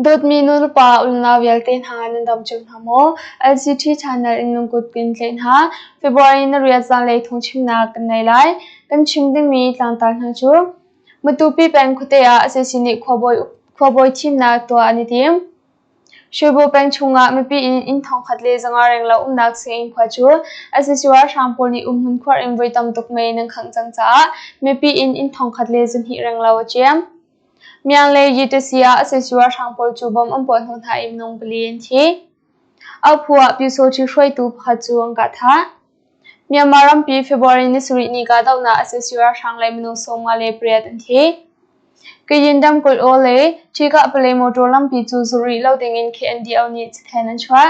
Dawtmi nulepa unau vialte hna nan dam cio hna maw? LCT channel in lungkut kan tlaih hna. February na riat zanlei thawngchimnak kan nei lai. Kan chim dingmi tlangtar hna cu Matupi peng khuate ah sac nih khuabawi thimnak tuah an i tim. Shwebo peng chungah mipi in inn thongkhat le 500 renglo umnak singinn khua cu sac ralhrang pawl nih umhmun khuar in voi tam tuk mei nan khangh cang caah mipi in inn thongkhat le 200 renglo a ciam. Miang le Yitasi ah sac ralhrang pawl cu bom an puah hnawh hna i minung pali an thi. Auhphu ah Pyusawhti hruaitu pakhat cu an kah thah. Myanmar rampi February ni sarih ni kahdohnak sac ralhrang le minung 58 an thi. Kayin ramkulh aw le Ṭhikah Pale motor lampi cu zulh rih lo dingin KNDO nih cathanh an chuah.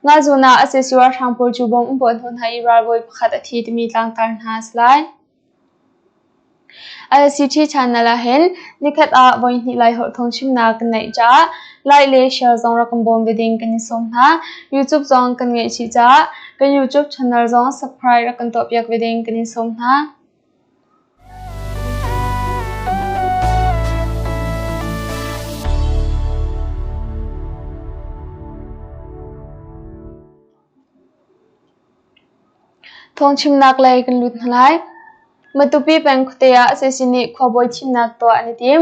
Ngazun ah sac ralhrang pawl cu bom an puah hnawh hna i ralbawi pakhat a thi timi tlangtar hna a si lai. LCT channel ah hin nikhat ah voihnih Laiholh thawngchimnak kan neih caah like le share zong rak kan bawm ve ding kan i sawm hna. YouTube zong kan ngeih chih caah kan YouTube channel zong subscribe rak kan tuahpiak ve ding kan in sawm hna. Thawngchimnak lei kan lut hna lai. Matupi peng khuate ah sac nih khuabawi thimnak tuah an i tim.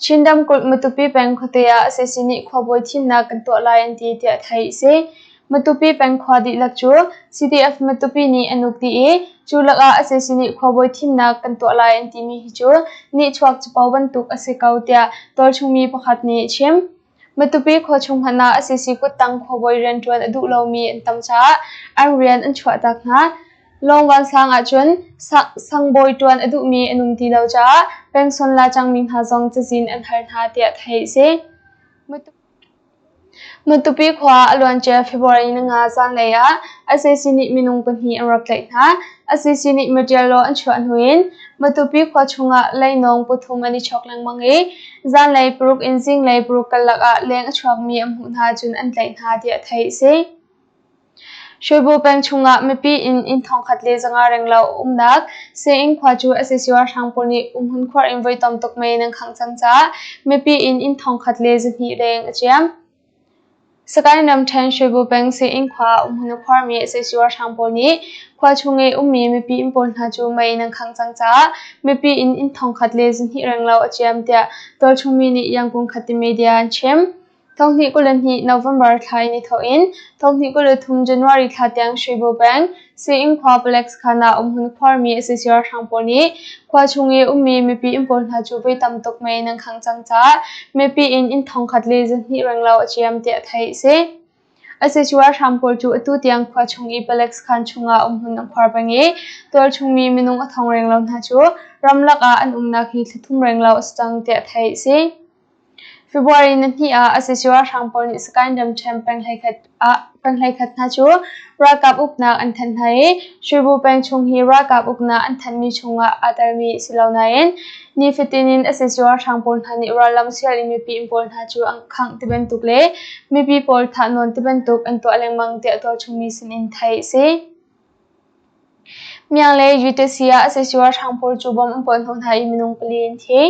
Chin ramkulh Matupi peng khuate ah sac nih khuabawi thimnak kan tuah lai an ti tiah theih a si. Matupi peng khua dihlak cu CDF Matupi nih an uk dih i cu lakah sac nih khuabawi thimnak kan tuah lai an timi hi cu nihchuak capo bantuk a si ko tiah tualchungmi pakhat nih a chim. Matupi khuachung hmanh ah sac kuttang khuabawi rianṭuan a duh lomi an tam caah an rian an chuahtak hna. Lawngvansang ahcun sangbawi ṭuan a duhmi an um ti lo caah pension la cangmi hna zong cazin an hal hna tiah theih a si. Matupi khua a luancia February 5 zanlei ah sac nih minung pahnih an rak tlaih hna. Sac nih Matial law an chuah hnu in Matupi khua chungah leinawng pathum an i chawk lengmang i zanlei paruk in zinglei paruk karlak ah leng a chuakmi an hmuh hna cun an tlaih hna tiah theih a si. Shwebo peng chungah mipi inn inn thongkhat le 500 renglo umnak Sein khua cu sac ralhrang pawl nih umhmun khuar in voi tam tuk mei nan khangh cang caah mipi inn inn thongkhat le 200 leng a ciam. Sagaing ramṭhen Shwebo peng Sein khua umhmun a khuarmi sac ralhrang pawl nih khua chung i ummi mipi inn pawl hna cu mei nan khangh cang caah mipi inn inn thongkhat le 200 renglo a ciam tiah tualchungmi nih Yangon Khati media an chim. 2022 November thla in i thawk in 2023 January thla tiang Shwebo peng Siing khua palek sakhan ah umhmun khuarmi sac ralhrang pawl nih khua chung i ummi mipi inn pawl hna cu voi tam tuk mei nan khangh cang caah mipi inn inn thongkhat le 200 renglo a ciam tiah theih a si. Sac ralhrang pawl cu atu tiang khua chung i palek sakhan chungah umhmun an khuar peng i tualchung mi minung a thong renglo hna cu ramlak ah an umnak hi thla thum renglo a si cang tiah theih a si. February 2 ah sac ralhrang pawl nih Sagaing ramṭhen peng hleikhat hna cu ralkap uknak an thanh hna i Shwebo peng chung hi ralkap uknak an thanhmi chungah aa telmi a si lo nain nifatin in sac ralhrang pawl hna nih rallam sial in mipi inn pawl hna cu an khangh tibantuk le mipi pawl thahnawn tibantuk an tuah lengmang tiah tualchungmi sinin theih a si. Miang le UTC ah sac ralhrang pawl cu bom an puah hnawh hna i minung pali an thi.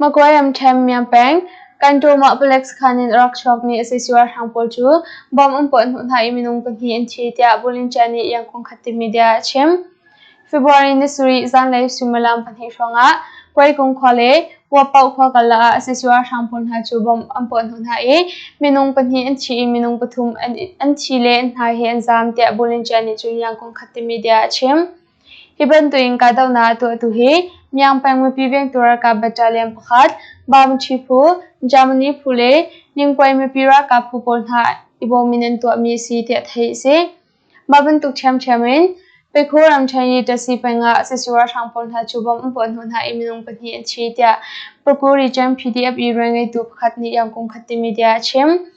Magway ramṭhen Myanmar peng, Kantumah palek sakhan in a rak chuakmi sac ralhrang pawl cu bomb an puah hnawh hna i minung pahnih an thi tiah Bulinca nih Yangon Khatte media ah a chim. February ni sarih zanlei suimilam pahnih hrawngah Kuaikung khua le Puapaoh khua karlak ah sac ralhrang pawl hna cu bomb an puah hnawh hna i minung pahnih an thi i minung pathum an thi le an hna he an zaam tiah Bulinca nih cun Yangon Khatte media ah a chim. Hi bantukin kahdohnak a tuahtu hi Myanmar peng mipi vengtu ralkap battalion pakhat, Bamchi phu, Germany phu le Ningkuai mipi ralkap phu pawl hna i bawm in an tuahmi a si tiah theih a si. Mah bantuk ṭhiamṭhiam in Pekhu ramṭhen i Tasi peng ah sac ralhrang pawl hna cu bomb an puah hnawh hna i minung pahnih an thi tiah Paku region PDF i rianngeitu pakhat nih Yangon Khatte media a chim.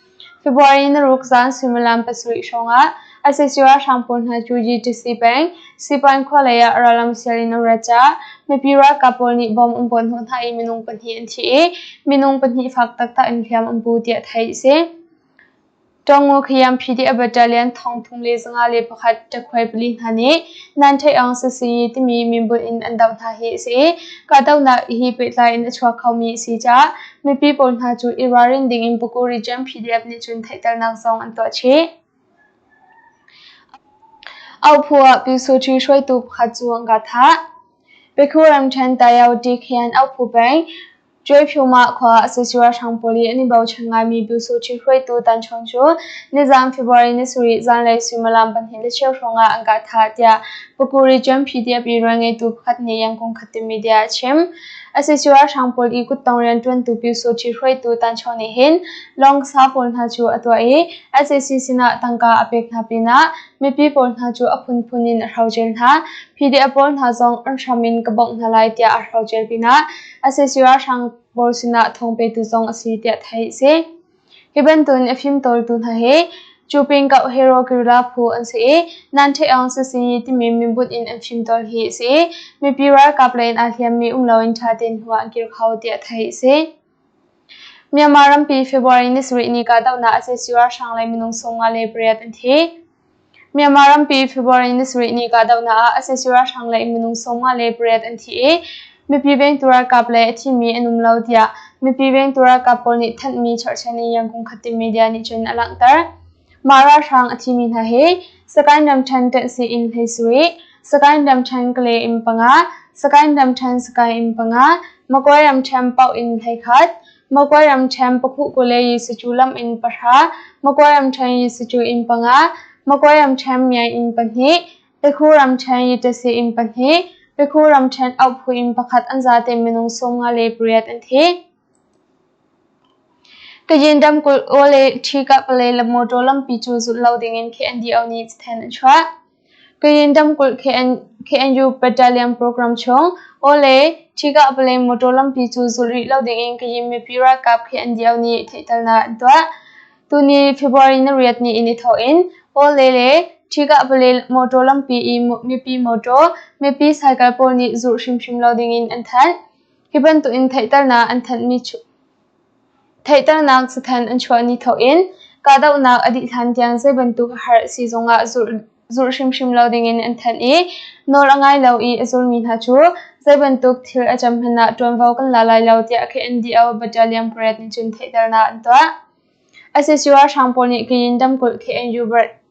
February ni ruk zan suimilam pasarih hrawngah sac ralhrang pawl hna cu GTC peng Sipan khua lei ah rallam sial in an rat caah mipi ralkap pawl nih bomb an puah hnawh hna i minung pahnih an thi i minung pahnih fak taktak in hliam an pu tiah theih a si. Tawngu Khayam PDF Battalion 3401 ṭakhuai pali hna nih Nan Theih Aung Sisi timi minbunh in an doh hna hi a si i kahdohnak hi pehtlai in a chuak khomi a si caah mipi pawl hna cu i ralrin dingin Paku Region PDF nih cun theihternak zong an tuah chih. Auhphu ah Pyusawṭhi hruaitu pakhat cu an ka thah. Pikhu ramṭhen Tayawti khian Auhphu peng Cuaiphyomah khua a si ralhrang pawl i an i bochan ngaimi Pyusawṭhi hruaitu Tan Chong cu nizaan February ni sarih zanlei suimilam 2:15 hrawng ah an kah thah tiah Paku Region PDF i rianngeitu pakhat nih Yangon Khatte Media ah a chim. Sac ralhrang pawl i kuttong rianṭuantu Pyusawṭhi hruaitu Tan Chong nih hin lawngsa pawl hna cu a tuah i sac sinah tangka a pek hna pinah mipi pawl hna cu a phunphun in a hrocel hna. PDF pawl hna zong an hram in ka bawmh hna lai tiah a hrocel pinah sac ralhrang pawl sinah thawngpetu zong a si tiah theih a si. Hi bantukin a fimtawltu hna hi Cuping Kauh Hero Guerrilla phu an si i Nan Ṭhe Aung Sisi timi mibunh in an fimtawl hi a si i mipi ralkap lei in aa hliammi um loin ṭha tein hnu ah an kir kho tiah theih a si. Myanmar rampi February ni sarih ni kahdohnak sac ralhrang lei minung 58 an thi. Myanmar rampi February ni sarih ni kahdohnak ah sac ralhrang lei minung 58 an thi i mipi vengtu ralkap lei a thimi an um lo tiah mipi vengtu ralkap pawl nih thanhmi cherhchan in Yangon Khatte media nih cun a langhter. Mah ralhrang a thimi hna hi Sagaing ramṭhen Ṭenhsi inn 17, Sagaing ramṭhen Kale inn panga, Sagaing ramṭhen Sagaing inn panga, Magway ramṭhen Paoh inn 11, Magway ramṭhen Pakhuh Kule Yisicu lam inn pahra, Magway ramṭhen Yisicu inn panga, Magway ramṭhen Myaing inn pahnih, Pikhu ramṭhen Yitasi inn pahnih, Pikhu ramṭhen Auhphu inn pakhat an zate minung 58 an thi. Kayin ramkulh Aw le Ṭhikah-Palay motor lampi cu zulh lo dingin KNDO nih cathanh an chuah. Kayin ramkulh KNU Battalion program chung Aw le Ṭhikah-Palay motor lampi cu zulh rih lo dingin Kayin mipi ralkap KNDO nih theihternak an tuah. Tuni February ni riat ni in i thawk in Aw le le Ṭhikah-Palay motor lampi i mipi motor, mipi cycle pawl nih zulh hrimhrim lo dingin an thanh. Hi bantukin theihternak an thanhmi theihternak cathanh an chuah ni thawkin kahdohnak a dih hlan tiang zei bantuk har a si zongah zulh hrimhrim lo dingin an thanh i nawl a ngai lo i a zulmi hna cu zei bantuk thil a cam hmanh ah ṭuanvo kan la lai lo tiah KNDO Battalion pariat nih cun theihternak an tuah. Sac ralhrang pawl nih Kayin ramkulh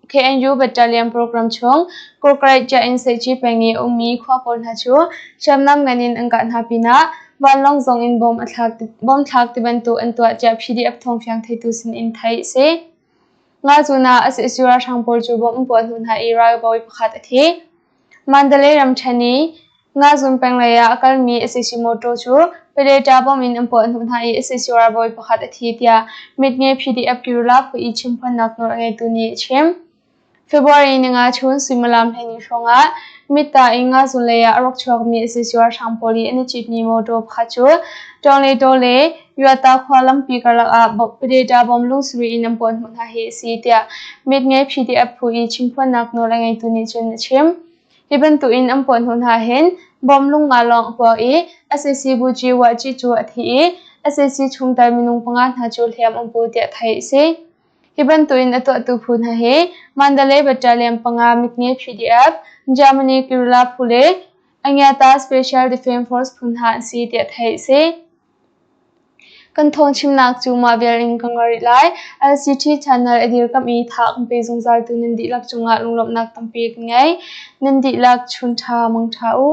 KNU Battalion program chung Kawkrai Cia-in Sehci peng i a ummi khua pawl hna cu hriamnam ngan in an kah hna pinah vanlawng zong in bomb thlak tibantuk an tuah tiah PDF thawngfiang theitu sinin theih a si. Ngazun ah sac ralhrang pawl cu bomb an puah hnu hna i ralbawi pakhat a thi. Mandalay ramṭhen i Ngazun peng lei ah a kalmi sac mawṭaw cu Predator bomb in an puah hnawh hna i sac ralbawi pakhat a thi tiah mitnge PDF Guerrilla phu i chimphuannak nawl a ngeitu nih a chim. February ninga chun suimilam 12 hrawng ah Mitta in Ngazun lei ah a rak chuakmi sac ralhrang pawl i an i citmi mawṭaw pakhat cu Ṭawngletaw le Yuata khua lampi karlak ah Predator bomb lungsuri in an puah hnawh hna hi a si tiah mitnge PDF phu i chimphuannak nawl a ngeitu nih cun a chim. Hi bantukin an puah hnu hna hin bom lungnga lawng a puak i sac Buci Wahci cu a thi i sac chungtel minung panga hna cu hliam an pu tiah theih a si. Hi bantukin a tuahtu phu hna hi Mandalay Battalion panga mitnge PDF, Germany Guerrilla phu le Angyata Special Defense Force phu hna an si tiah theih a si. Kan thawngchimnak cu mah vial in ka ngah rih lai. LCT channel a dirkamh i tha kan pe zungzaltu nan dihlak cungah lunglawmhnak tampi kan ngei. Nan dihlak chun ṭha mang ṭha u.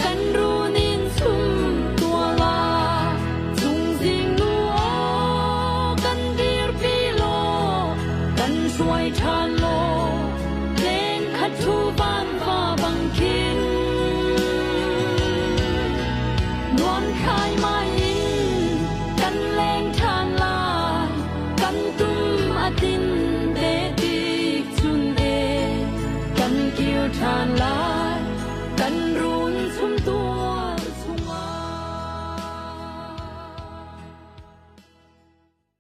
Kan run in sum tua la Zungzing nu aw kan dirpi law kan hruai ṭhan.